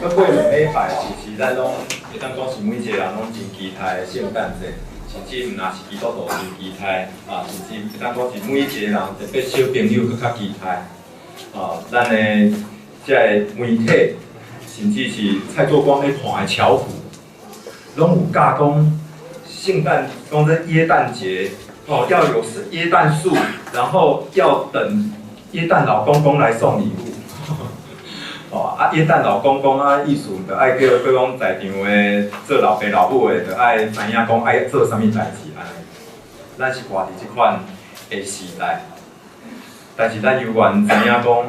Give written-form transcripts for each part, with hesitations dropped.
閣過2禮拜，其實咱攏會當講是每一個人攏真期待的聖誕節，甚至毋若是基督徒真期待，啊，甚至會當講是每一個人，特別小朋友閣較期待。啊，咱的這个媒體，甚至是蔡作光咧看的巧虎，攏有教講聖誕，講這耶誕節，哦，要有耶誕樹，然後要等耶誕老公公來送禮物。哦，啊，耶誕老公公啊，意思就愛叫叫講在場的做老爸老母的，就愛知影講愛做啥物代誌按呢。咱是活佇這款的時代，但是咱猶原知影講，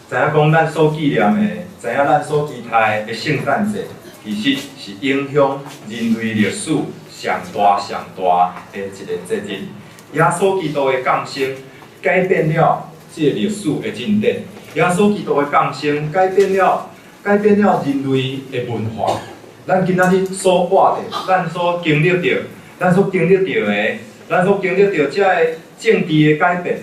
知影講咱所紀念的，知影咱所期待的聖誕節，其實是影響人類歷史上大上大的一個節日。耶穌基督的降生，改變了這個歷史的進展。耶穌基督的降生，改變了人類的文化。咱今仔日所活的，咱所經歷著這个政治的改變，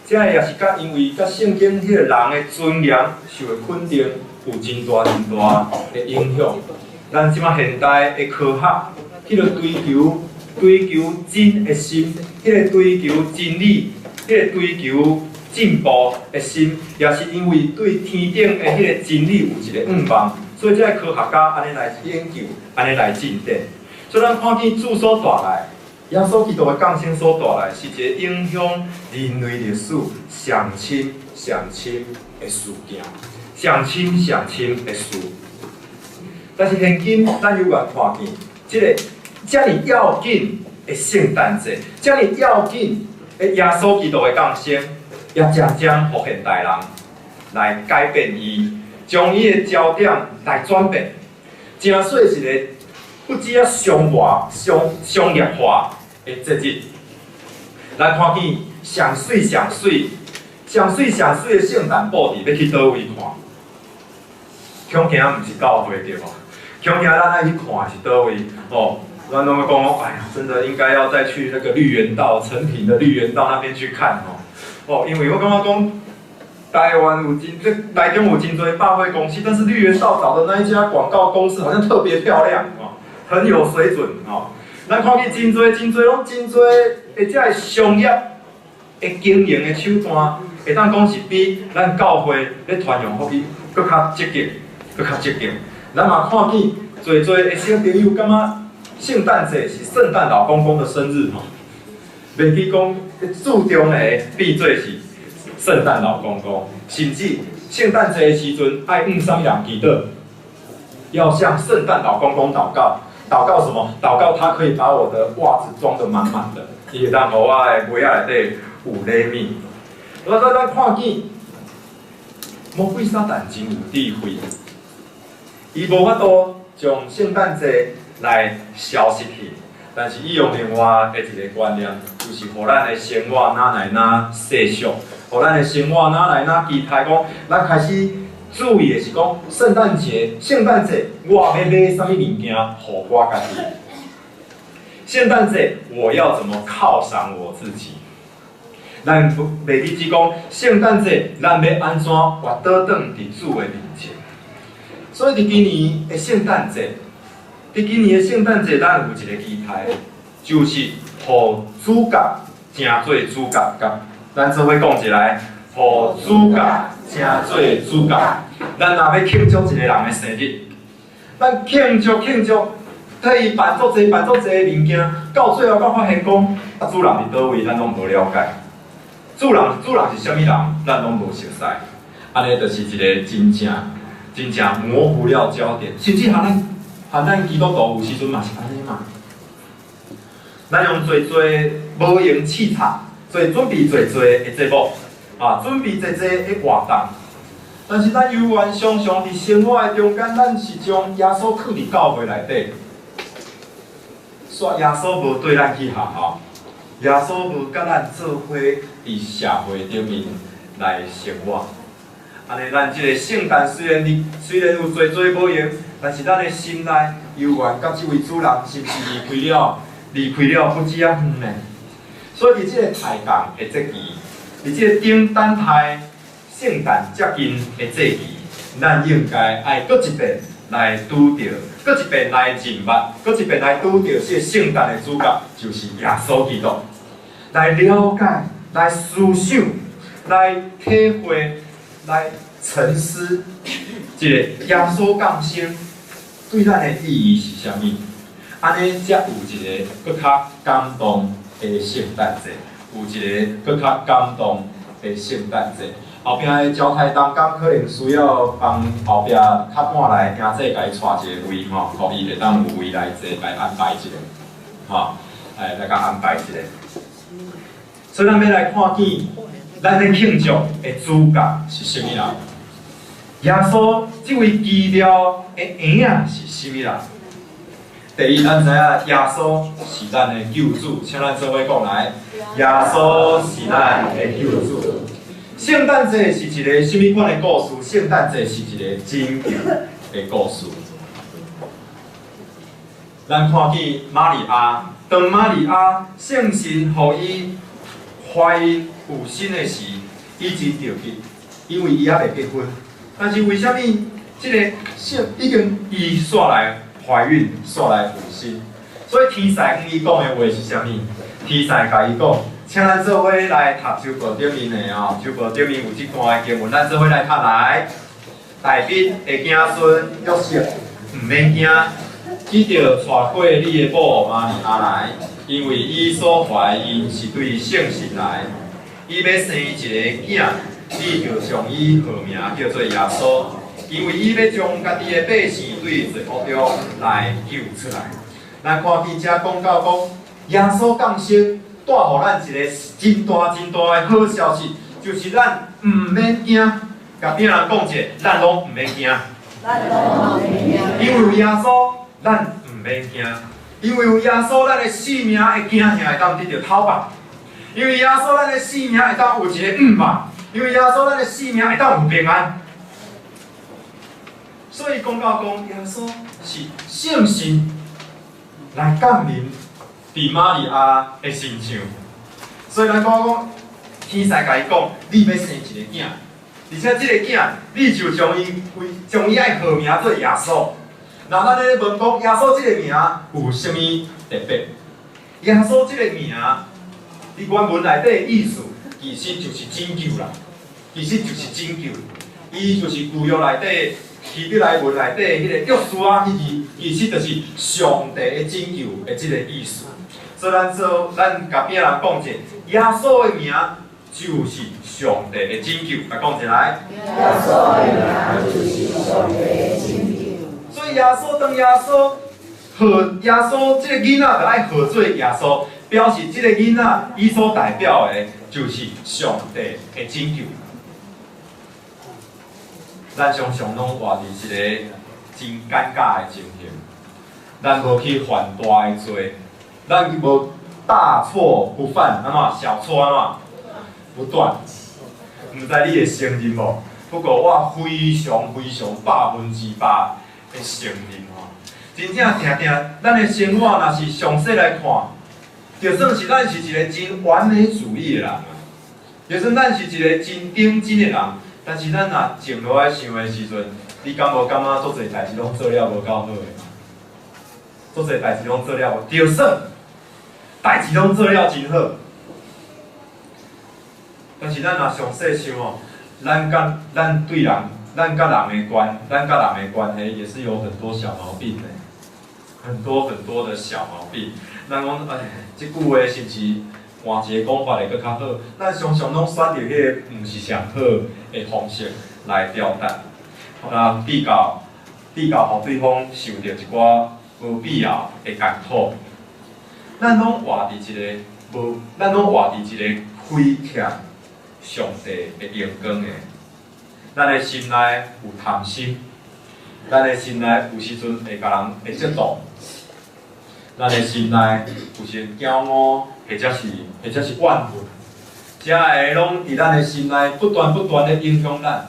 這个也是佮因為佮聖經彼個人的尊嚴受的肯定，有真大真大的影響。咱這馬現代的科學，彼個追求真的心，彼個追求真理，彼個追求進步的心，也是因為對天頂的彼個真理有一個向望，所以這个科學家按呢來研究，按呢來進展。所以咱看見主所帶來，耶穌基督的降生所帶來，是一個影響人類歷史上深上深的事件，上深上深的事。但是現今咱猶原看見，這个遮爾要緊的聖誕節，遮爾要緊的耶穌基督的降生，也漸漸予現代人來改變伊，將伊的焦點來轉變，成做一個不止啊商化、商業化的節日。咱看見上媠上媠、上媠上媠的聖誕布置，欲去佗位看？恐驚毋是教會對無？恐驚咱愛去看的是佗位？哦，咱攏講，哎呀，真的應該要再去那個綠園道，誠品的綠園道那邊去看哦。哦，因為我感覺講，台灣有真這台中有真濟百貨公司，但是綠園道找的那一家廣告公司好像特別漂亮哦，很有水準哦。咱看見真濟真濟攏真濟的這个商業的經營的手段，會當講是比咱教會咧傳揚福音閣較積極，閣較積極。咱嘛看見濟濟的小朋友感覺聖誕節是聖誕老公公的生日吼，袂記講注重的變做是聖誕老公公，甚至聖誕節的時陣愛向啥物人祈禱，要向聖誕老公公禱告，禱告什麼？禱告他可以把我的襪子裝得滿滿的，伊會當予我的襪仔內底有禮物。我咱看見魔鬼撒旦真有智慧，伊無法度將聖誕節來消失去，但是伊用另外的一個觀念，就是予咱的生活哪來哪世俗，予咱的生活哪來哪期待講，咱開始注意的是講聖誕節，聖誕節我欲買啥物物件予我家己？聖誕節我要怎麼犒賞我自己？咱袂記只講聖誕節，咱欲按怎活倒轉佇主的面前？所以佇今年的聖誕節，佇今年的聖誕節，咱有一個期待，就是予主角成做主角，佮咱做伙講一來，予主角成做主角。咱若欲慶祝一個人的生日，咱慶祝慶祝，替伊辦足濟辦足濟的物件，到最後才發現講，啊主人佇佗位，咱攏無了解。主人是啥物人，咱攏無熟似。按呢就是一個真正真正模糊了焦點，甚至含咱基督徒有時陣嘛是按呢嘛。咱用濟濟無閒試插，做準備濟濟的節目，啊，準備濟濟的活動，但是咱猶原常常佇生活的中間，咱是將耶穌囥佇教會內底，煞耶穌無綴咱去學校，耶穌無佮咱做伙佇社會頂面來生活。按呢，咱這個聖誕雖然有濟濟無閒，但是咱的心內猶原佮這位主人是毋是離開了不止仔遠呢？所以佇這個抬槓的節期，佇這個頂等待聖誕接近的節期，咱應該愛閣一遍來拄著，閣一遍來認捌，閣一遍來拄著這個聖誕的主角，就是耶穌基督，來了解、來思想、來體會、來沉思，這個耶穌降生對咱的意義是啥物？按呢才有一個閣較感動的聖誕節，有一個閣較感動的聖誕節。後壁的招待當工可能需要幫後壁較半來兄弟共伊帶一個位吼，予伊會當有位來坐，共伊安排一下，吼，來共安排一下。所以咱欲來看見，咱咧慶祝的主角是啥物人？耶穌這位奇妙的嬰仔是啥物人？第一，咱知影耶穌是咱的救主，請咱做伙講來，耶穌是咱的救主。聖誕節是一个啥物款的故事？聖誕節是一个拯救的故事。咱看見瑪利亞，當瑪利亞聖神予伊懷孕有身的時，伊真著急，因為伊猶未結婚。但是為啥物這個聖已經伊煞來懷孕，煞來有身？所以天使向伊講的話是啥物？天使共伊講，請咱做伙來讀書簿頂面的哦，書簿頂面有這段的經文，咱做伙來讀來。大衛的子孫約瑟，毋免驚，去著娶過你的某瑪利亞來，因為伊所懷孕是對聖神來，伊欲生一个囝，你著將伊號名叫做耶穌，因為伊欲將家己的百姓對罪惡中來救出來。咱看見遮講到講，耶穌降生，帶予咱一個真大真大的好消息，就是咱毋免驚。共邊人講者，咱攏毋免驚。咱攏毋免驚。因為有耶穌，咱毋免驚。因為有耶穌，咱的性命會驚嚇會當得著透放。因為耶穌，咱的性命會當有一個向望。因為耶穌，咱的性命會當有平安。所以講到講，耶穌是聖神來降臨佇瑪利亞的身上。所以咱講講，天使共伊講，你欲生一个囝，而且這个囝，你就將伊為將伊愛號名做耶穌。那咱咧問講，耶穌這个名有啥物特別？耶穌這个名，佇原文內底的意思，其實就是拯救啦，其實就是拯救。伊就是舊約內底希伯來文內底彼个約書亞彼字，其實就是上帝的拯救的這个意思。所以咱做，咱共邊人講者，耶穌的名就是上帝的拯救。來講一來。耶穌的名就是上帝的拯救。所以耶穌當耶穌號耶穌這个囡仔就愛號做耶穌，表示這个囡仔伊所代表的，就是上帝的拯救。咱常常攏活佇一个真尷尬的情形，咱無去犯大的罪，咱無大錯不犯，按怎小錯按怎不斷。毋知你會承認無？不過我非常非常100%會承認吼，真正定定，咱的生活若是詳細來看，就算是咱是一个真完美主義的人啊，就算咱是一个真認真的人，但是咱若靜落來想的時陣，你敢無感覺足濟代誌攏做了無夠好的？足濟代誌攏做了無，就算代誌攏做了真好，但是咱若詳細想哦，咱佮咱對人，咱佮人的關，咱佮人的關係也是有很多小毛病的，很多很多的小毛病。咱講，哎，這句話是毋是換一個講法會閣較好？咱常常攏選擇彼个毋是上好的方式來表達，啊，比較比較，予對方受著一寡無必要的艱苦。咱攏活佇一个無，咱攏活佇一個虧欠上帝的榮光的。咱的心內有貪心，咱的心內有時陣會共人會嫉妒，咱的心內有時驕傲，或者是怨恨，這个攏佇咱的心內不斷不斷的影響咱，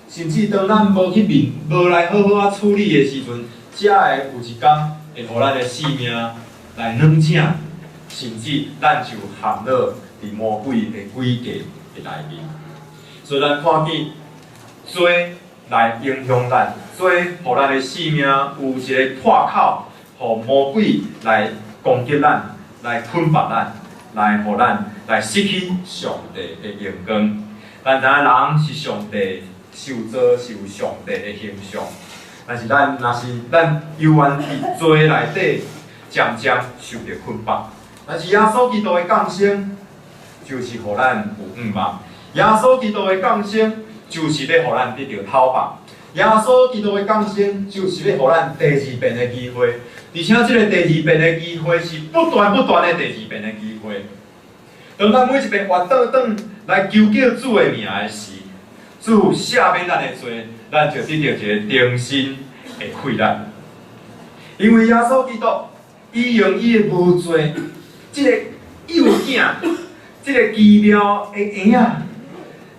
甚至當咱無去面，無來好好仔處理的時陣，這个有一天會予咱的性命來軟正，甚至咱就陷落佇魔鬼的詭計的內面。所以咱看見罪來影響咱，罪予咱的性命有一个破口，予魔鬼來攻擊咱，來捆綁咱，來予咱來失去上帝的榮光。咱知影人是上帝受造，是有上帝的形象，但是咱若是咱猶原佇罪內底，漸漸受著捆綁。但是耶穌基督的降生，就是予咱有向望。耶穌基督的降生，就是欲予咱得著透放。耶穌基督的降生，就是欲予咱第二遍的機會。而且這个第二遍的機會是不斷不斷的第二遍的機會。當咱每一遍活倒轉來求叫主的名的時，主赦免咱的罪，咱就得著一个重新的氣力。因為耶穌基督，伊用伊的無罪，這个幼囝，這个奇妙的嬰仔，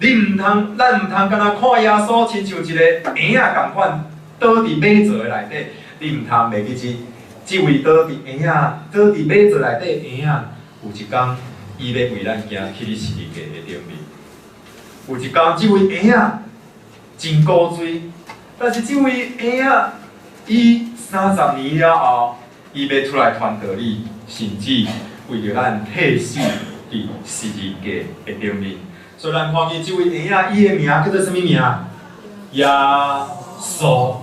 你毋通，咱毋通干焦看耶穌親像一个嬰仔仝款倒佇馬槽的內底，你毋通袂記得，這位倒佇嬰仔，倒佇馬槽內底的嬰仔，有一工伊欲為咱行去佇十字架的頂面。有一工，這位嬰仔真古錐，但是這位嬰仔，伊30年了後，伊欲出來傳道理，甚至為著咱替死佇十字架的頂面。所以咱看見這位嬰仔，伊的名叫做啥物名？耶穌。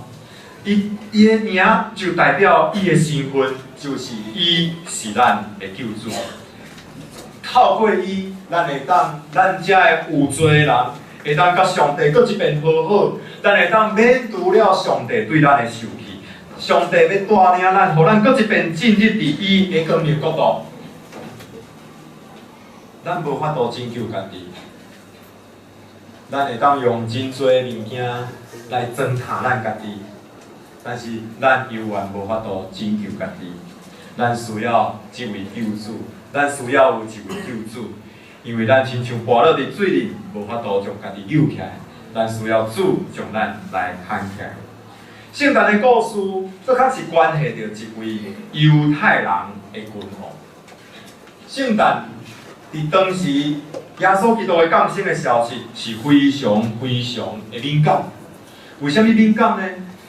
伊的名就代表伊的身份，就是伊是咱的救主。透過伊，咱會當，咱這个有罪的人，會當佮上帝閣一遍和好，咱會當免除了上帝對咱的受氣。上帝欲帶領咱，予咱閣一遍進入佇伊的光明國度。咱無法度拯救家己，咱會當用真濟物件來糟蹋咱家己，但是咱猶原無法度拯救家己。咱需要這位救主，咱需要有一位救主，因為咱親像跋落佇水裡，無法度將家己救起來。咱需要主將咱來牽起來。聖誕的故事，閣較是關係著一位猶太人的君王。聖誕佇當時耶穌基督的降生的消息是非常非常的敏感。為啥物敏感呢？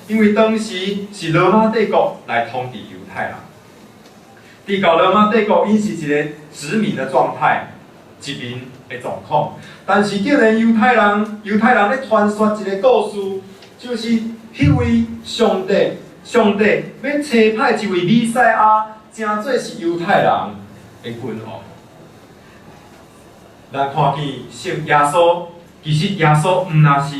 因為當時是羅馬帝國來統治猶太人。佇舊羅馬帝國，𪜶是一个殖民的狀態，殖民的狀況。但是竟然猶太人，猶太人咧傳說一个故事，就是彼位上帝，上帝欲差派一位彌賽亞，成做是猶太人的君王。咱看見聖耶穌，其實耶穌毋若是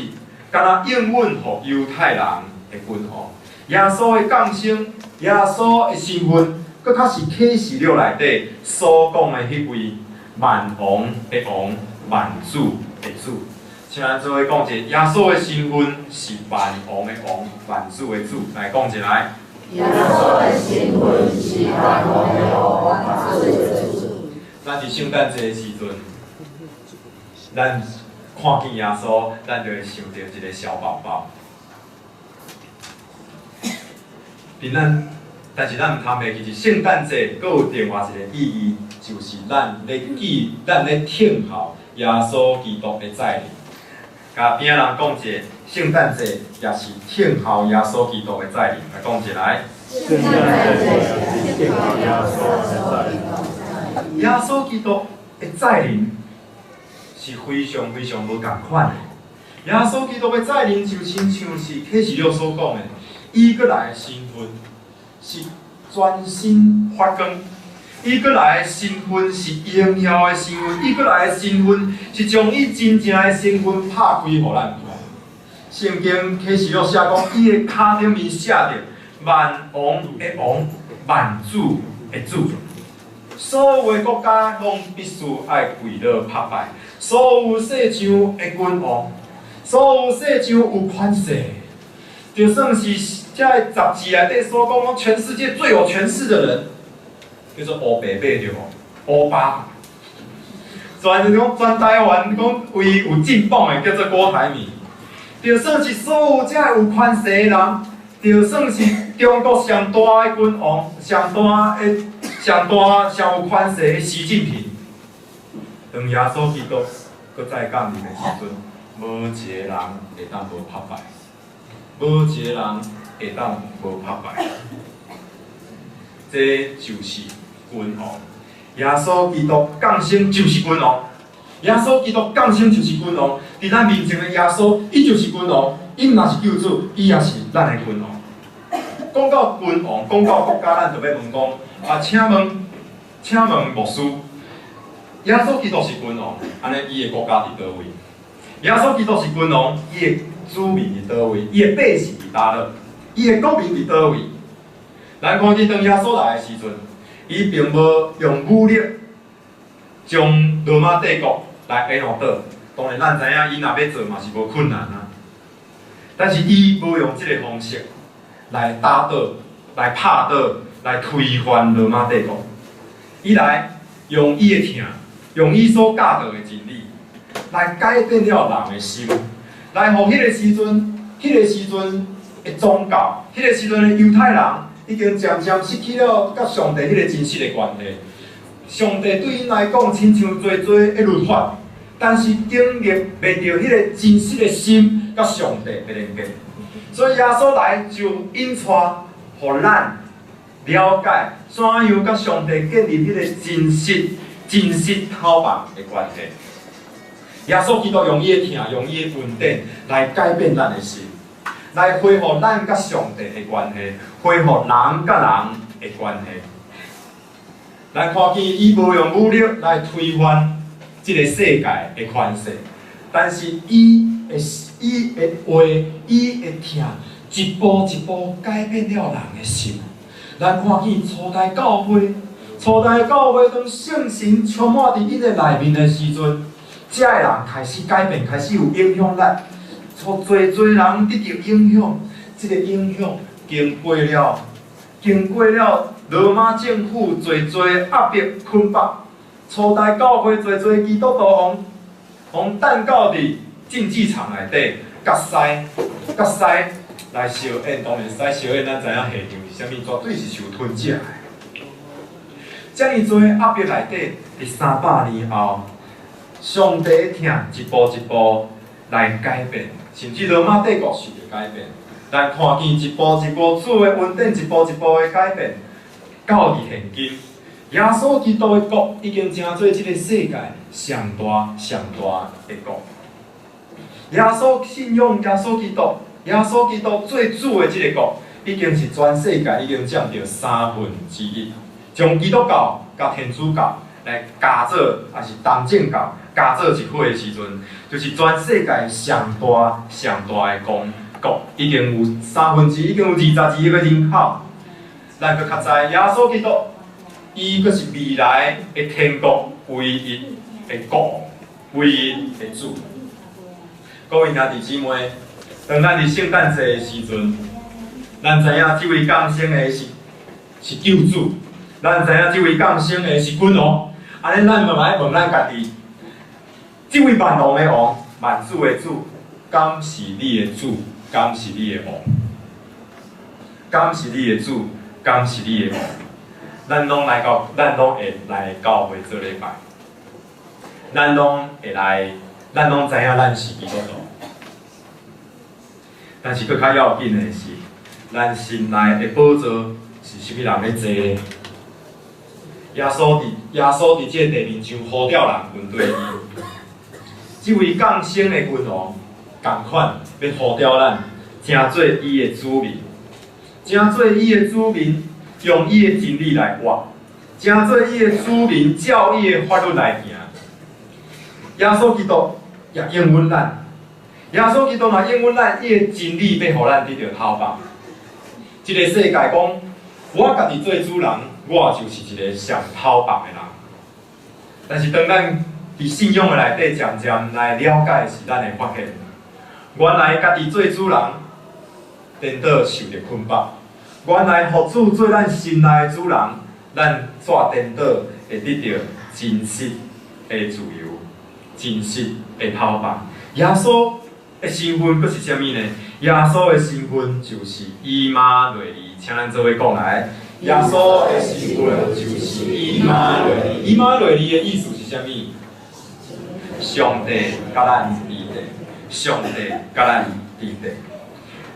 干焦應允予猶太人的君王。耶穌的降生，耶穌的身份，閣較是啟示錄內底所講的彼位萬王的王、萬主的主。請咱做伙講一下，耶穌的身份是萬王的王、萬主的主，來講一來。耶穌的身份是萬王的王、萬主的主。咱佇聖誕節的時陣，咱看見耶穌，咱就會想著一个小寶寶。佇咱，但是咱毋通袂記，聖誕節閣有另外一个意義，就是咱咧記，咱咧聽候耶穌基督的再臨。共邊仔人講一下，聖誕節也是聽候耶穌基督的再臨。來講一來。聖誕節是聽候耶穌的再臨。耶穌基督的再臨是非常非常無仝款的。耶穌基督的再臨就親像是啟示錄所講的，伊閣來的身份是全身發光，伊閣來的身份是榮耀的身份，伊閣來的身份是將伊真正的身份拍開予咱看。聖經啟示錄寫講，伊的跤頂面寫著萬王的王，萬主的主。所有的國家攏必須愛跪落拍拜，所有世上的君王，所有世上有權勢，就算是這个雜誌內底所講，全世界最有權勢的人，叫做烏白馬對無？烏巴，全講全台灣講唯有進榜的叫做郭台銘，就算是所有這个有權勢的人，就算是中國上大的君王，上大的、上大、上有權勢的習近平，當耶穌基督閣再降臨的時陣，無一个人會當無拍拜。無一个人會當無拍敗。這就是君王，耶穌基督降生就是君王。耶穌基督降生就是君王，佇咱面前的耶穌，伊就是君王，伊毋但是救主，伊也是咱的君王。講到君王，講到國家，咱就欲問講啊，請問，請問牧師，耶穌基督是君王，按呢伊的國家佇佗位？耶穌基督是君王，伊的子民佇佗位？伊的百姓佇佗落？伊的國民佇佗位？咱看見當耶穌來的時陣，伊並無用武力將羅馬帝國來壓倒。當然，咱知影伊若欲做嘛是無困難啊。但是伊無用這个方式來打倒、來拍倒、來推翻羅馬帝國。伊來用伊的疼，用伊所教導的真理，來改變了人的心，來予彼个時陣、彼个時陣的宗教、彼个時陣的猶太人，已經漸漸失去了佮上帝彼个真實的關係。上帝對𪜶來講，親像濟濟的律法，但是經歷袂著彼个真實的心佮上帝的連結。所以耶穌來就引帶，予咱了解怎樣佮上帝建立彼个真實、真實透明的關係。耶穌基督用伊的疼，用伊的恩典來改變咱的心，來恢復咱佮上帝的關係，恢復人佮人的關係。咱看見伊無用武力來推翻這个世界的權勢，但是伊的話、伊的疼，一步一步改變了人的心。咱看見初代教會，初代教會當聖神充滿佇𪜶的內面的時陣，遮的人開始改變，開始有影響力，予濟濟人得著影響。這个影響經過了羅馬政府濟濟壓迫捆綁，初代教會濟濟基督徒予彈到佇競技場內底，佮獅佮獅來相演。當然，獅相演，咱知影下場是啥物，絕對是受吞食的。遮爾濟壓迫內底，佇300年後，上帝的疼一步一步來改變，甚至羅馬帝國受著改變。咱看見一步一步主的恩典，一步一步的改變，到佇現今，耶穌基督的國已經成做這个世界上大上大的國。耶穌信仰耶穌基督，耶穌基督做主的這个國，已經是全世界已經佔著三分之一。將基督教佮天主教來加做，抑是東正教加做一伙的時陣，就是全世界上大上大的公國，已經有三分之一，已經有22億個人口。咱閣較知，耶穌基督，伊閣是未來的天國唯一的國王，唯一的主。各位兄弟姊妹，當咱佇聖誕節的時陣，咱知影這位降生的是救主，咱知影這位降生的是君王。按呢，咱嘛來問咱家己：這位萬王的王、萬主的主，敢是你的主？敢是你的王？敢是你的主？敢是你的王？咱攏來到，咱攏會來教會做禮拜，咱攏會來，咱攏知影咱是基督徒。但是閣較要緊的是，咱心內的寶座是啥物人咧坐咧？耶穌佇這个地面上呼召人跟隨伊，這位降生的君王，仝款欲呼召咱，成做伊的子民，成做伊的子民，用伊的真理來活，成做伊的子民，照伊的法律來行。耶穌基督也應允咱，耶穌基督若應允咱，伊的真理欲予咱得著透放。這个世界講，我家己做主人，我就是一个上透放的人。但是當咱佇信仰的內底漸漸來了解時，咱會發現，原來家己做主人，顛倒受著捆綁。原來予主做咱心內的主人，咱煞顛倒會得著真實的自由，真實的透放。耶穌的身份閣是啥物呢？耶穌的身份就是以馬內利，請咱做伙講來。耶穌的身份就是以馬內利。以馬內利的意思是啥物？上帝佮咱佇咧，上帝佮咱佇咧。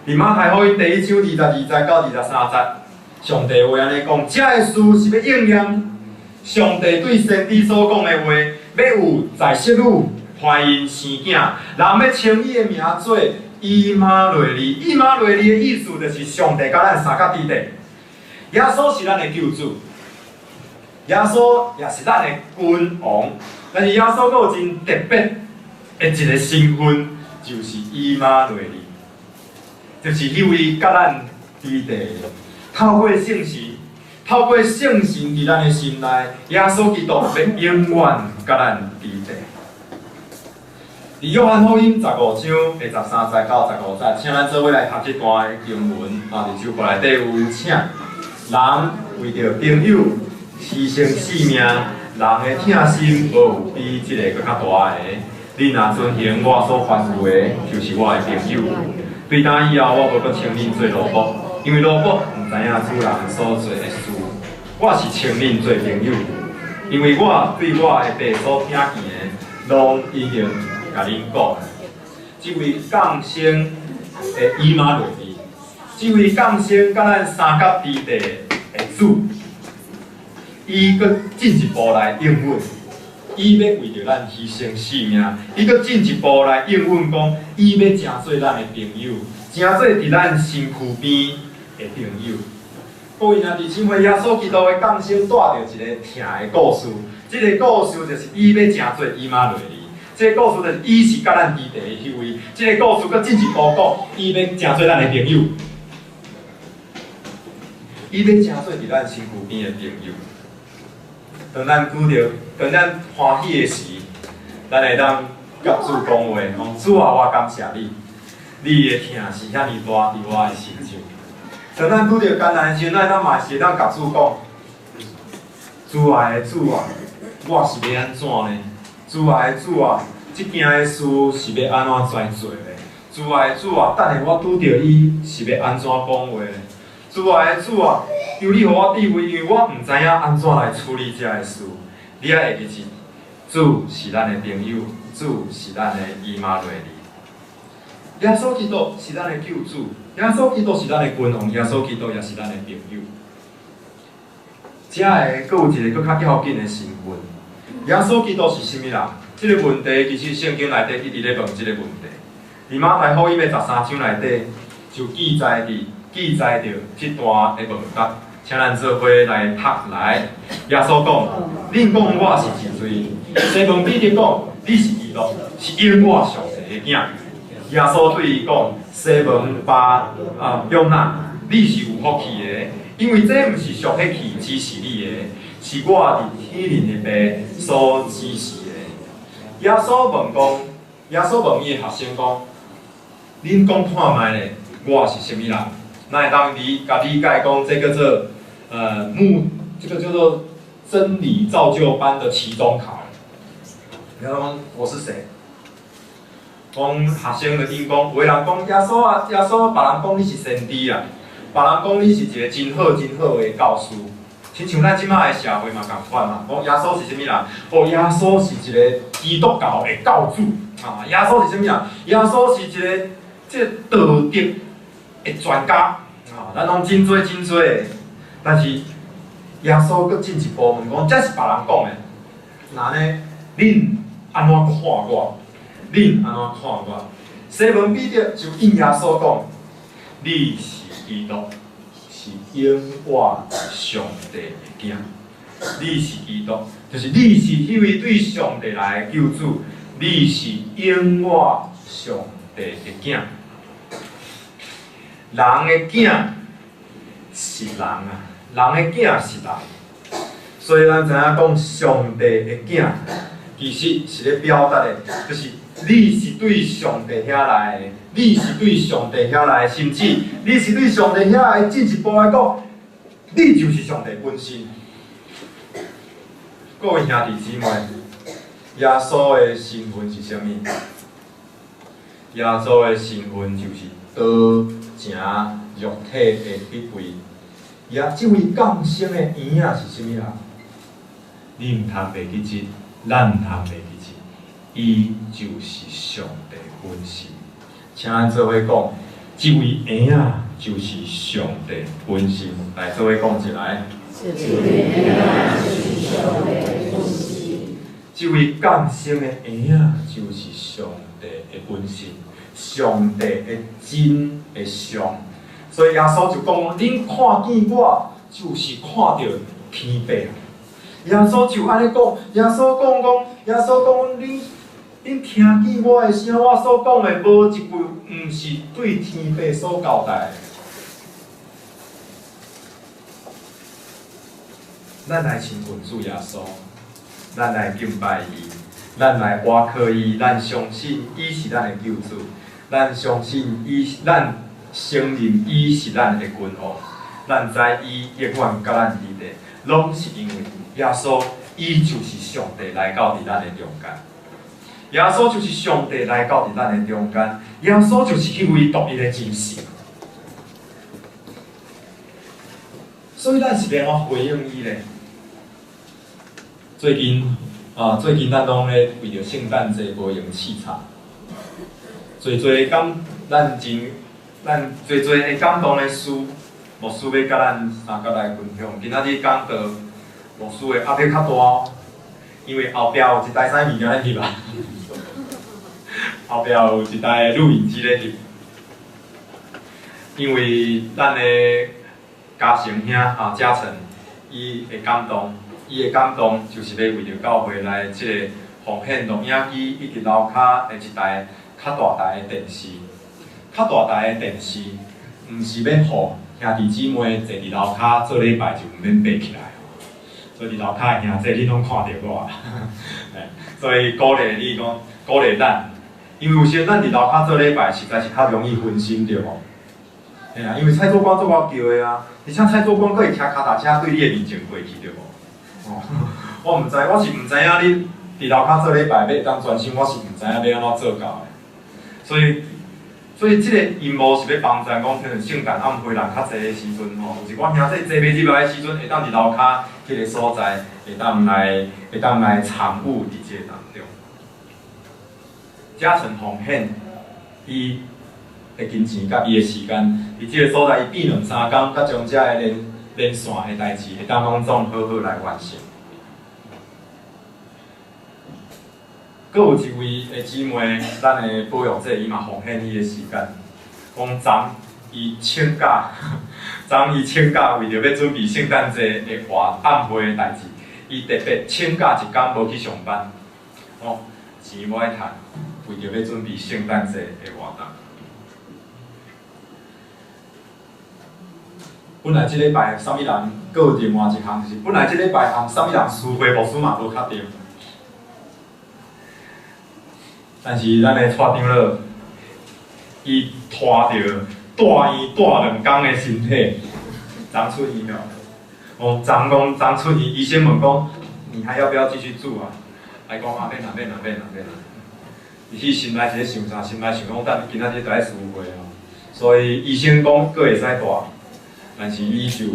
佇馬太福音第一章22節到23節，上帝話按呢講，這个事是欲應驗上帝對先知所講的話，欲有在室女懷孕生囝，人欲稱伊的名做以馬內利。以馬內利的意思就是上帝佮咱相佮佇咧。耶穌是咱的救主，耶穌也是咱的君王，但是耶穌閣有真特別的一个身份，就是以馬內利，就是彼位佮咱佇咧，透過聖神，透過聖神佇咱的心內，耶穌基督欲永遠佮咱佇咧。佇約翰福音15章的13節到15節，請咱做伙來讀這段的經文啊，佇周報內底有請。人為著朋友犧牲性命，人的疼心無有比這个閣較大的。恁若遵行我所吩咐的，就是我的朋友。對今以後，我無閣稱恁做奴僕，因為奴僕毋知影主人所做的事。我是稱恁做朋友，因為我對我的爸所聽見的，攏已經共恁講。這位降生的以馬內利，這位降生佮咱相佮佇咧的主，伊閣進一步來應允，伊欲為著咱犧牲性命，伊閣進一步來應允講，伊欲成做咱的朋友，成做佇咱身軀邊的朋友。各位兄弟姊妹，耶穌基督的降生帶著一个疼的故事，這个故事就是伊欲成做以馬內利。這个故事就是伊是佮咱佇咧的彼位，這个故事閣進一步講，伊欲成做咱的朋友，伊欲成做佇咱身軀邊的朋友。當咱拄著，當咱歡喜的時，咱會當佮主講話，講主啊，我感謝你，你的疼是遐爾大佇我的身上。當咱拄著艱難的時陣，咱嘛是會當共主講，主愛的主啊，我是欲按怎呢？主愛的主啊，這件的事是欲按怎來做呢？主愛的主啊，等下我拄著伊是欲按怎講話呢？主愛的主啊，求你予我智慧，因為我毋知影按怎來處理這个事。你愛會記住，主是咱的朋友，主是咱的以馬內利。耶穌基督是咱的救主，耶穌基督是咱的君王，耶穌基督也是咱的朋友。這个閣有一个閣較要緊的身份，耶穌基督是啥物人？這个問題其實聖經內底一直咧問這个問題。佇馬太福音的13章內底就記載著這段的問答，請咱做伙來讀來。耶穌講：恁講我是誰？西門彼得講：你是基督，是永活上帝的囝。耶穌對伊講：西門巴啊約那，你是有福氣的，因為這毋是屬血氣指示你的，是我佇天頂的爸所指示的。耶穌問講，耶穌問伊的學生講：恁講看覓咧？我是啥物人？咱會當理共理解講，這叫做牧，這個叫做真理造就班的期中考。你講我是誰？講學生就應講，有的人講耶穌啊，耶穌，別人講你是先知啊，別人講你是一個真好真好的教師。親像咱這擺的社會嘛仝款嘛，講耶穌是啥物人？哦，耶穌是一個基督教的教主啊！耶穌是啥物人？耶穌是一個這道德的專家啊！咱攏真濟真濟的，但是耶穌閣進一步問講，這是別人講的，那呢，恁按怎看我？恁按怎看我？西門彼得就應耶穌講：你是基督，是永活上帝的囝。你是基督，就是你是彼位對上帝來的救主，你是永活上帝的囝。人的囝是人啊，人的囝是人，所以咱知影講上帝的囝，其實是咧表達的，就是你是對上帝遐來的，你是對上帝遐來的，甚至你是對上帝遐來，進一步來講，你就是上帝本身。各位兄弟姊妹，耶穌的身份是啥物？耶穌的身份就是道成肉體的彼位。耶，這位降生的嬰仔是啥物人？你毋通袂記得，咱毋通袂記得，伊就是上帝本身。請咱做伙講，這位嬰仔就是上帝本身。來，做伙講一來。這位嬰仔就是上帝本身。這位降生的嬰仔就是上帝的本身，上帝的真的像。所以耶穌就講：恁看見我，就是看著天父。耶穌就按呢講，耶穌講講，耶穌講，恁聽見我的聲，我所講的無一句毋是對天父所交代的。咱來親近主耶穌，咱來敬拜伊，咱來倚靠伊，咱相信伊是咱的救主，咱相信伊，咱承認伊是咱的君王，咱知伊永遠佮咱佇咧，攏是因為耶穌，伊就是上帝來到佇咱的中間。耶穌就是上帝來到佇咱的中間，耶穌就是彼位獨一的真神。所以咱是欲按怎回應伊咧？最近啊，最近咱攏咧為著聖誕節無閒試插，濟濟感咱真，咱濟濟會感動的事，牧師欲佮咱相佮來分享。今仔日講道，牧師的壓力較大，因為後壁有一台啥物件咧翕啊，後壁有一台錄影機咧翕。因為咱的嘉誠兄啊，嘉誠，伊會感動，伊的感動就是欲為著教會來這个奉獻錄影機以及樓跤的一台較大台的電視，較大台的電視，毋是欲予兄弟姊妹坐佇樓跤做禮拜就毋免爬起來，所以佇樓跤的兄弟恁攏看著我，所以鼓勵你講，鼓勵咱，因為有時咱佇樓跤做禮拜，實在是較容易分心，對無？嘿啊，因為蔡做官足𠢕叫的啊，而且蔡做官閣會騎跤踏車對你的面前過去，對無？哦，我毋知，我是毋知影你佇樓跤做禮拜欲當專心，我是毋知影欲按怎做到的。所以，所以這个陰謀是欲幫贊講，可能聖誕暗會人較濟的時陣吼，有一寡兄弟坐袂入來的時陣，會當佇樓跤彼个所在，會當來參與佇這个當中。嘉誠奉獻伊的金錢佮伊的時間，佇這个所在，伊變兩三工，才將這个連連線的代誌，會當攏總好好來完成。閣有一位的姊妹，咱的保育者，伊嘛奉獻伊的時間，講昨伊請假，昨伊請假為著欲準備聖誕節的活暗會的代誌，伊特別請假一工無去上班，哦，錢無愛趁，為著欲準備聖誕節的活動。本來這禮拜啥物人，閣有另外一項，就是本來這禮拜和啥物人私會牧師嘛無確定。但是咱的蔡長老，伊拖著蹛院蹛兩工的身體，昨出院了。哦，昨講昨出院，醫生問講，你還要不要繼續住啊？伊講啊，免啦，免啦，免啦，免啦。伊彼心內是咧想啥？心內想講，等今仔日就愛私會哦。所以醫生講，閣會使蹛，但是伊就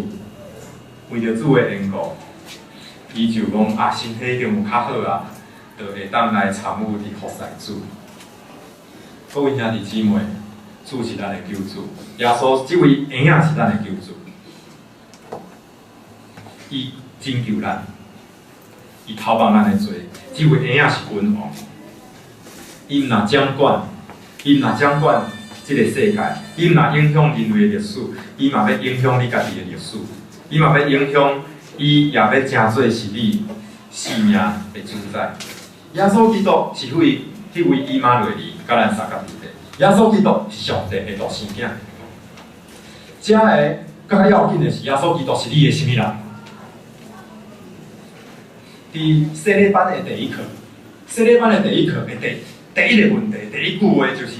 為著主的緣故，伊就講啊，身體已經有較好啊。就會當來參與佇服侍主。各位兄弟姊妹，主是咱的救主，耶穌這位嬰仔是咱的救主，伊拯救咱，伊偷放咱的罪。這位嬰仔是君王，伊毋若掌管，伊毋若掌管這个世界，伊毋若影響人類的歷史，伊嘛欲影響你家己的歷史，伊嘛欲影響，伊也欲成做是你生命的主宰。耶穌基督是彼位以馬內利，佮咱相佮佇咧。耶穌基督是上帝的獨生囝。這个閣較要緊的是，耶穌基督是你的啥物人？佇洗禮班的第一課，洗禮班的第一課的第一个問題，第一句話就是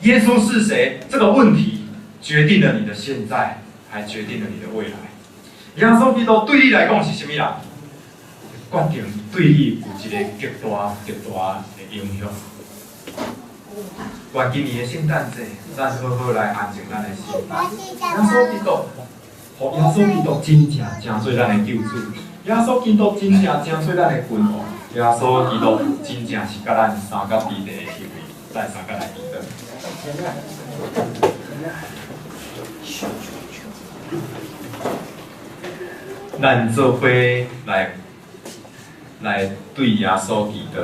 耶穌是誰？這個問題決定了你的現在，還決定了你的未來。耶穌基督對你來講是啥物人？決定對你有一個極大極大的影響。願今年的聖誕節，咱好好來安靜咱的心。耶穌基督，予耶穌基督真正成做咱的救主。耶穌基督真正成做咱的君王。耶穌基督真正是佮咱相佮佇咧的彼位，咱相佮來祈禱。咱做伙來對耶穌祈禱，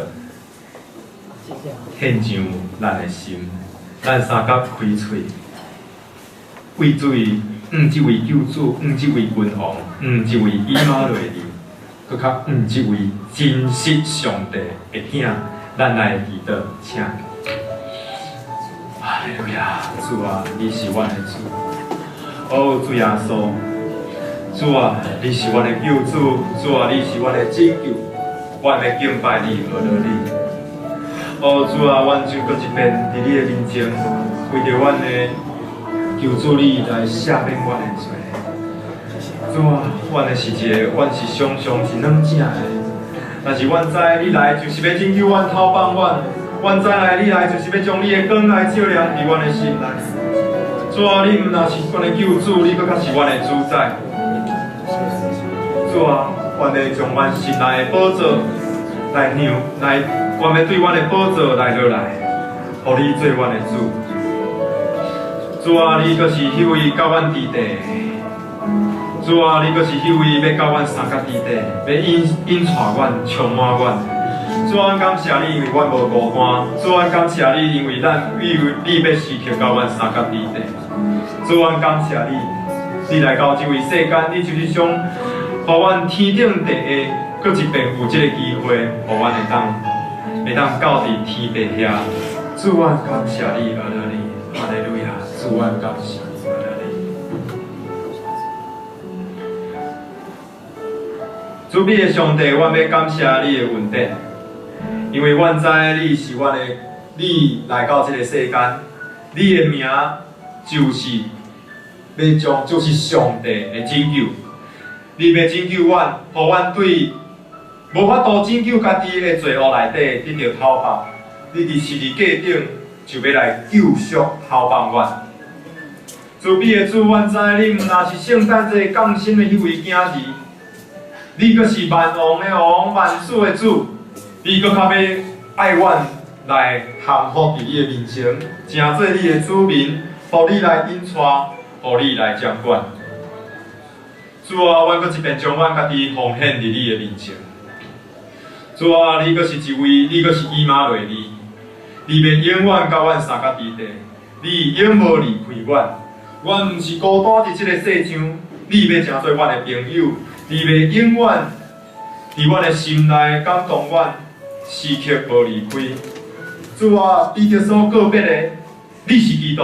獻上咱的心，咱三甲開喙，為這位，這位救主，這位君王，這位以馬內利，閣較這位真實上帝的囝，咱來祈禱，請。哈利路亞，主啊，你是阮的主，哦，主耶穌。主啊，你是阮的救主，主啊，你是阮的拯救，我欲敬拜你，阿羅你。哦，主啊，阮就閣一遍佇你的面前，為著阮的求主你來赦免阮的罪。主啊，阮的是一个，阮是常常是軟正的，但是阮知你來就是欲拯救阮、透放阮，阮知來你來就是欲將你的光來照亮佇阮的心內。主啊，你毋但是阮的救主，你閣較是阮的主宰。主啊，阮欲將阮心內的寶座來讓來，阮欲對阮的寶座來落來，予你做阮的主。主啊，你閣是彼位佮阮佇地，主啊，你閣是彼位欲佮阮相佮佇地，欲引帶阮、充滿阮。主啊，感謝你，因為阮無孤單。主啊，感謝你，因為咱你你欲時刻佮阮相佮佇地。主啊，感謝你，你來到這位世間，你就是想予阮天頂地下，閣一遍有這个機會，予阮會當到佇天父遐。主啊，感謝你，阿羅你，哈利路亞。主啊，感謝你，阿羅你。慈悲的上帝，阮欲感謝你的恩典，因為阮知你是阮的，你來到這个世間，你的名就是欲將，就是上帝的拯救。你欲拯救阮，予阮對無法度拯救家己的罪惡內底得著透放。你佇十字架頂就欲來救贖透放阮。慈悲的主，阮知你毋但是聖誕節降生的彼位囝兒，你閣是萬王的王、萬主的主，你閣較欲愛阮來降服佇你的面前，成做你的子民，予你來引帶，予你來掌管。主啊，阮閣一遍將阮家己奉獻佇你的面前。主啊，你閣是一位，你閣是以馬內利，你欲永遠佮阮相佮佇地，你永無離開阮。阮毋是孤單佇這个世上，你欲成做阮的朋友，你欲永遠佇阮的心內感動阮，時刻無離開。主啊，彼得所告別的，你是基督，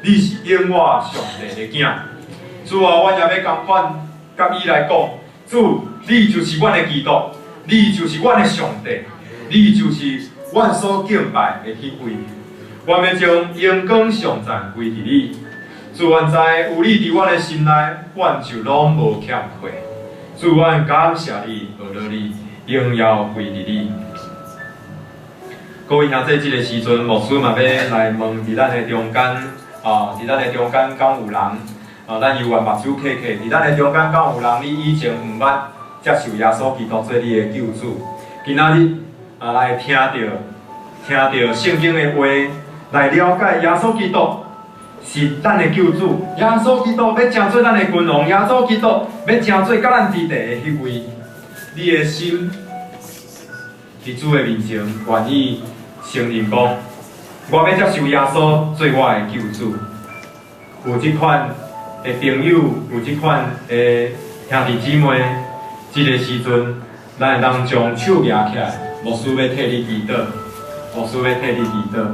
你是永活上帝的囝。主啊，阮也欲仝款佮伊來講，主，你就是阮的基督，你就是阮的上帝，你就是阮所敬拜的彼位。阮欲將榮光頌讚歸佇你。主，阮知有你佇阮的心內，阮就攏無欠缺。主，阮感謝你，阿羅你，榮耀歸佇你。各位兄弟，這个時陣，牧師嘛欲來問佇咱的中間，啊，佇咱的中間敢有人？啊，咱猶原目睭瞌瞌，佇咱的中間敢有人？你以前毋捌接受耶穌基督做你的救主，今仔日啊來聽著聖經的話，來了解耶穌基督是咱的救主，耶穌基督欲成做咱的君王，耶穌基督欲成做佮咱佇地的彼位，你的心佇主的面前願意承認講，我欲接受耶穌做我的救主。有這款的朋友，有這款的兄弟姊妹，這个時陣，咱會當將手舉起來，牧師欲替你祈禱，牧師欲替你祈禱。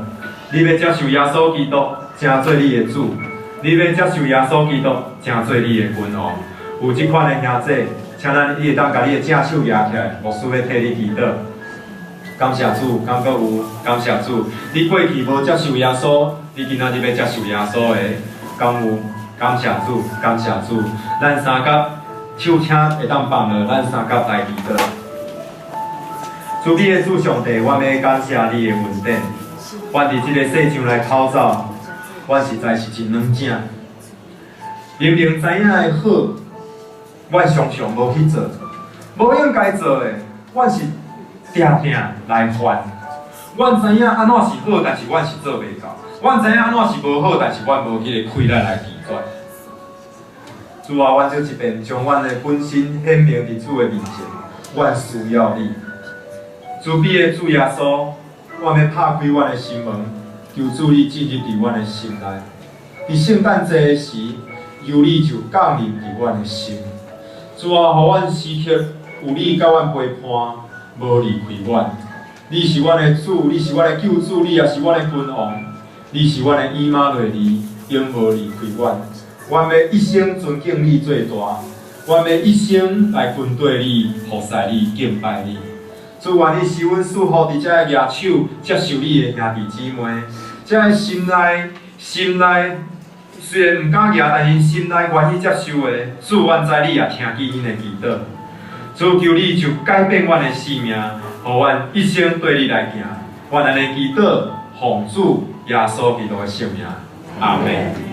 你欲接受耶穌基督，成做你的主；你欲接受耶穌基督，成做你的君王。有這款的兄弟，請咱你會當共你的正手舉起來，牧師欲替你祈禱。感謝主，敢閣有感謝主。你過去無接受耶穌，你今仔日欲接受耶穌的，敢有？感謝主，感謝主。咱三甲手請會當放落，咱三甲來祈禱。慈悲的主上帝，我欲感謝你的恩典。阮佇這个世上來口走，阮實在是真軟正。明明知影的好，阮常常無去做；無應該做的，阮是定定來犯。阮知影按怎是好，但是阮是做袂到。阮知影按怎是無好，但是阮無彼個氣力來拒絕。主啊，阮這一遍將阮的本身顯明佇主的面前，阮需要你。慈悲的主耶穌，阮欲拍開阮的心門，求主你進入佇阮的心內。佇聖誕節的時，求你就降臨佇阮的心。主啊，予阮時刻有你佮阮陪伴，無離開阮。你是阮的主，你是阮的救主，你也是阮的君王，你是阮的以馬內利，永無離開阮。阮欲一生尊敬你最大，阮欲一生來跟綴你、服侍你、敬拜你。主，願你賜阮賜福佇遮个舉手接受你的兄弟姊妹，遮个心內心內雖然毋敢舉，但是心內願意接受的，主，阮知你也聽見𪜶的祈禱。主，求你就改變阮的生命，予阮一生綴你來行。阮按呢祈禱，奉主耶穌基督的聖名，阿門。